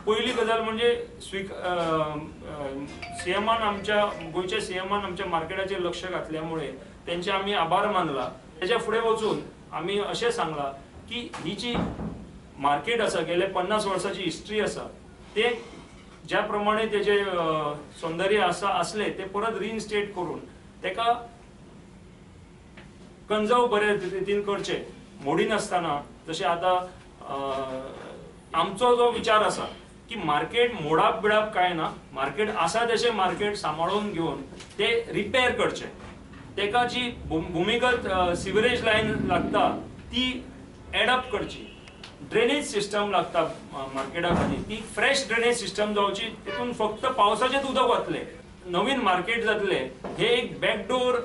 पयली गजाल म्हणजे सीएमान आमच्या गोंयच्या सीएमान आमच्या मार्केटाचेर लक्ष घातल्यामुळे तेंचे आमी आभार मानला. तेच्या फुडें वचून आमी अशें सांगलां की ही जी मार्केट आसा गेले 50 वर्साची हिस्ट्री आसा ते ज्या प्रमाणे तेजे सौंदर्य आसा आसले ते परत रिइन्स्टेट करून तेका कंजर्व बरे रितीन करचे, मोडिनासतना. जशें आतां आमचो जो विचार आसा की मार्केट मोडाप बिडाप काय ना, मार्केट आसा तशें मार्केट सांबाळून घेवन ते रिपेर करचे, तेका जी भुमिगत सिवरेज लायन लागता ती एडप करची, ड्रेनेज सिस्टम लागता मार्केटा खातीर ती फ्रेश ड्रेनेज सिस्टम जावची, तितून फक्त पावसाचेंच उदक वतलें, नवीन मार्केट जातलें, हे एक बॅकडोर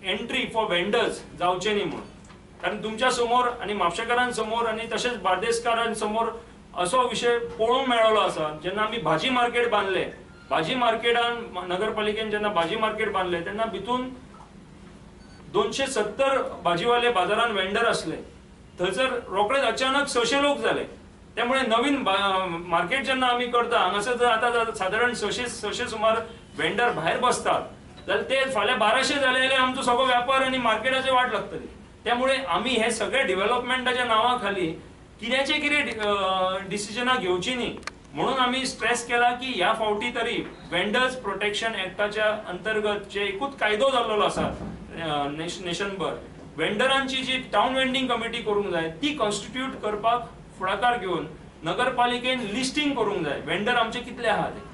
एंट्री फॉर वेंडर्स जावचें न्ही म्हणून. कारण तुमच्या समोर आनी म्हापशेकारांसमोर आनी तशेंच बार्देसकारांसमोर असो विशय पळोवंक मेळ्ळो आसा. जेन्ना आमी भाजी मार्केट बांदलें, भाजी मार्केटान नगरपालिकेन जेन्ना भाजी मार्केट बांदलें तेन्ना भितून 270 भाजीवाले बाजारान वेंडर आसले, थंयसर रोखडेच अचानक 600 लोक जाले. त्यामुळे नवीन मार्केट जेन्ना आमी करता हांगासर जर आतां सादारण 600 सुमार वेंडर भायर बसतात जाल्यार ते फाल्यां 1200 जाले जाल्यार आमचो सगळो व्यापार आनी मार्केटाची वाट लागतली. त्यामुळे आमी हे सगळे डेव्हलपमेंटाच्या नांवा खाली कित्याचे कितें डिसिजनां घेवची न्ही म्हणून आमी स्ट्रेस केला की ह्या फावटी तरी वेंडर्स प्रोटेक्शन एक्टाच्या अंतर्गत जे एकूच कायदो जाल्लो आसा नेशनभर, वेंडरांची जी टावन वेंडिंग कमिटी करूंक जाय ती कॉन्स्टिट्यूट करपाक फुडाकार घेवन नगरपालिकेन लिस्टींग करूंक जाय वेंडर आमचे कितले आहा ते.